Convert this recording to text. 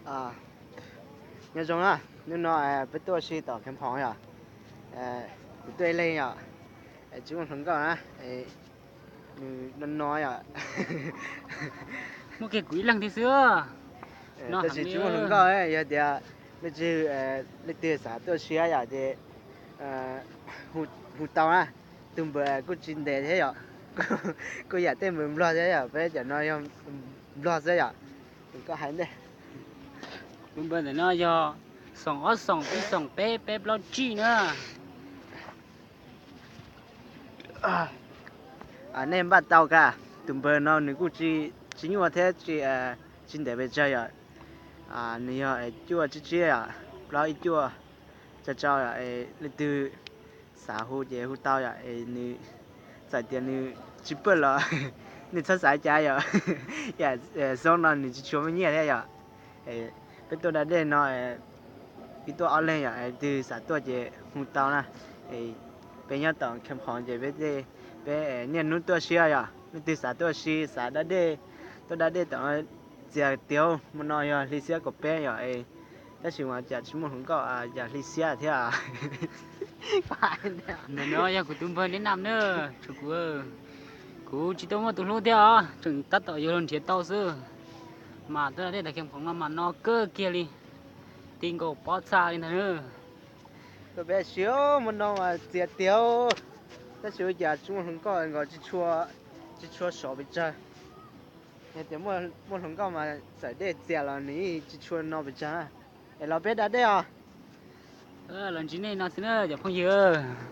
Nyob zoo na, hnub no peb tuaj ua si tom Kheev Phoov yom. Kuv tuaj ib leeg yom, tsis muaj hluas nkauj na, nws no no yom. Muaj kiag kuv ib leeg thiab xwb. Tab sis tsis muaj hluas nkauj, yog tias leej twg, leej twg xav tuaj ua si yom ces hu tau na. Tus npawb kuj tsis ntev thiab yom, kuj yam tej npawb Nplog thiab yom, peb cov no yog Nplog xwb yom. Koj hais ntej. Tus npawb ntawm no yog xoom ob xoom ib xoom peb peb plaub tsib na. Nej npaj tau ka, tus npawb no nws kuj tsis nyuaj thiab, tsis ntev pes tsawg yom. Nws yog cuaj tsib tsib yom, plaub ib cuaj, tsa tsau yom. Leej twg xav hu ces hu tau yom. Nws txawm tias nws tsis pawj los nej txhob xav cas yom. Yam xoob no nws tsis tshua muaj nyiaj thiab yom. Peb tuaj da dej no, peb tuaj ob leeg yom, leej twg xav tuaj ces hu tau na. Peb nyob tom Kheev Phoov ces peb, peb niaj hnub tuaj ua si yom. Leej twg xav tuaj ua si, xav da dej, tuaj da dej tom no, txias tiag, hmo no yog hli xiab kaum peb yom. Tab sis mas cas tsis muaj hluas nkauj, cas hli xiab thiab. Ntawm no yog kuv tus npawg Neb Nam na, tsuas kuv, kuv tsis tau muaj tus hlub thiab os, tseem tab tom yuav luag nrhiav tau xwb. Mas tuaj da dej tom Kheev Phoov no mas no kawg kiag li, ti nkaus pob txha li ntag na. Tuaj peb ua si, hmo no mas txias tiag, tab sis ua cas tsis muaj hluas nkauj nkaus, tsis tshua sov pes tsawg. Yog tias muaj hluas nkauj mas txawm dej txias los nws yeej tsis tshua no pes tsawg na. Es los peb da dej os. Los ntsib nej no xwb na cov phooj ywg.